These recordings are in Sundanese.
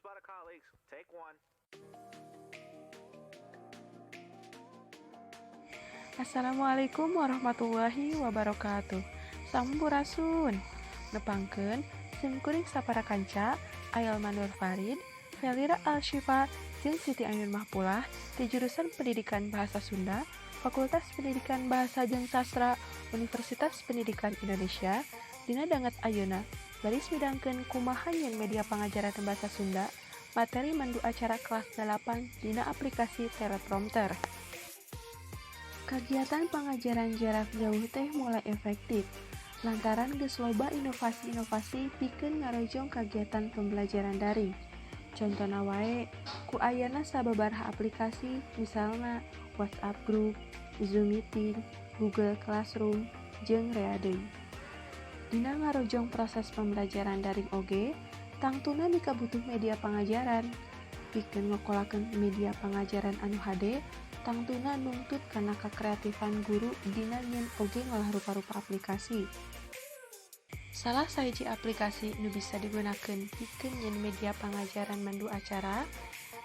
Spot of colleagues. Take one. Assalamualaikum warahmatullahi wabarakatuh. Sampurasun. Nepangkeun sim kuring sapara kanca Ayalma Nur Farid, Felira Alsyifa, jeung Siti Ainun Mahpulah ti jurusan Pendidikan Bahasa Sunda, Fakultas Pendidikan Bahasa jeung Sastra, Universitas Pendidikan Indonesia. Dina danget ayeuna baris midangkeun kumaha nyieun media pangajaran bahasa Sunda materi mandu acara kelas 8 dina aplikasi teleprompter. Kagiatan pangajaran jarak jauh teh mulai efektif lantaran geus loba inovasi-inovasi pikeun ngarojong kagiatan pembelajaran daring. Contona wae ku ayana sababaraha aplikasi, misalna WhatsApp Group, Zoom Meeting, Google Classroom, jeung rea deui. Dina ngarojong proses pembelajaran daring oge tangtuna mikabutuh media pangajaran. Pikeun ngokolakeun media pangajaran anu hade, tangtuna nungtut kana kakreatifan guru dina nyieun oge ngolah rupa-rupa aplikasi. Salah sahiji aplikasi nu bisa digunakeun pikeun nyieun media pangajaran mandu acara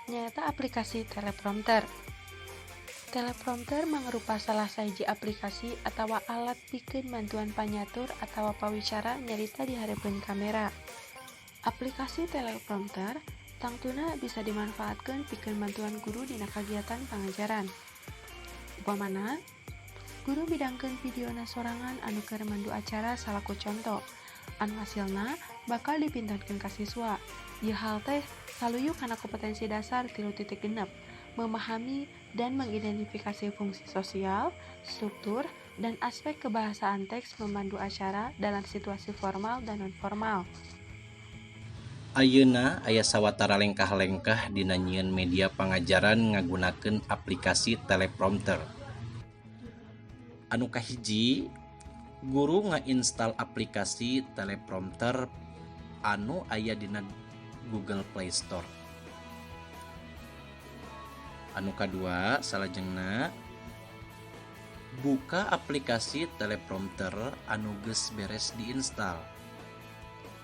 nyaeta aplikasi teleprompter. Teleprompter mangrupa salah sahiji aplikasi atawa alat pikeun mantuan panyatur atawa pawicara nyarita di hareupeun kamera. Aplikasi teleprompter tangtuna bisa dimanfaatkeun pikeun bantuan guru dina kagiatan pangajaran. Upamana, guru midangkeun videona sorangan anu keur mandu acara salaku conto, anu hasilna bakal dipintonkeun ka siswa. Ieu hal teh saluyu kana kompetensi dasar 3.6, memahami dan mengidentifikasi fungsi sosial, struktur, dan aspek kebahasaan teks memandu acara dalam situasi formal dan nonformal. Ayeuna aya sawatara lengkah-lengkah dina nyieun media pangajaran ngagunakeun aplikasi teleprompter. Anu kahiji, guru ngainstal aplikasi teleprompter anu aya dina Google Play Store. Anu kadua, salajengna buka aplikasi teleprompter anu geus beres diinstal.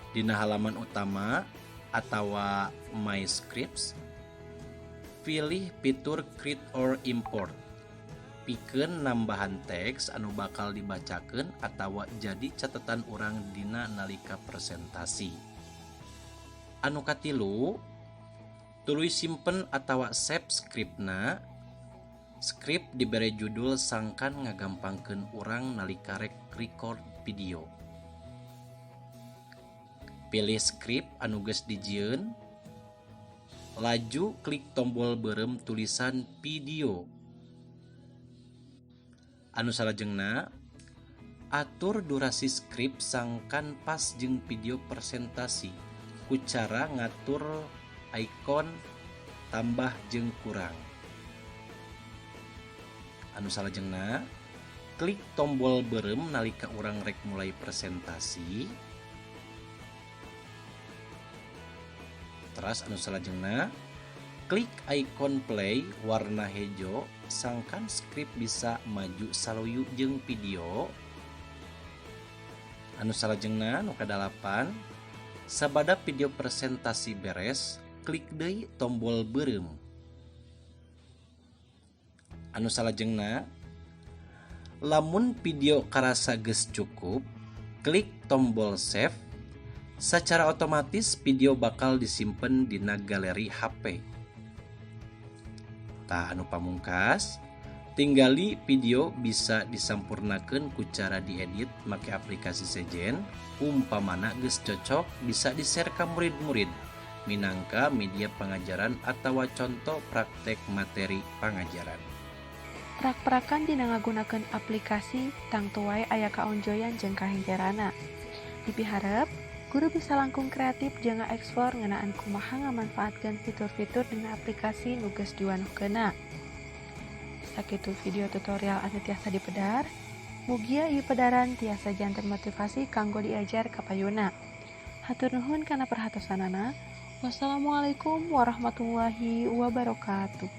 Dina halaman utama atawa My Scripts, pilih fitur Create or Import pikeun nambahan teks anu bakal dibacakeun atawa jadi catatan urang dina nalika presentasi. Anu katilu, tuluy simpen atawa save skripna. Skrip dibere judul sangkan ngagampangkeun urang nalika rek record video. Pilih skrip anu geus dijieun, laju klik tombol beureum tulisan video. Anu salajengna, atur durasi skrip sangkan pas jeung video presentasi ku cara ngatur ikon tambah jeung kurang. Anu salajengna, klik tombol beureum nalika urang rek mulai presentasi. Teras anu salajengna, klik ikon play warna hejo sangkan skrip bisa maju saluyu jeung video. Anu salajengna, nu kadalapan, sabada video presentasi beres, klik deui tombol beureum. Anu salajengna, lamun video karasa geus cukup, klik tombol save. Secara otomatis video bakal disimpen dina galeri HP. Tah, anu pamungkas, tinggali video bisa disampurnakeun ku cara diedit make aplikasi sejen. Umpamana geus cocok, bisa di-share ka murid-murid minangka media pengajaran atau contoh praktek materi pangajaran. Prak-prakan dina ngagunakeun aplikasi tangtu wae aya kaonjoyan jeung kahengkerana. Dipiharep guru bisa langkung kreatif jeung ngaeksplor ngeunaan kumaha ngamanfaatkeun fitur-fitur dina aplikasi nu geus diwanohkeunna. Sakitu video tutorial anu tiasa dipedar. Mugia ieu pedaran tiasa janten motivasi kanggo diajar ka payuna. Hatur nuhun kana perhatosanana. Wassalamualaikum warahmatullahi wabarakatuh.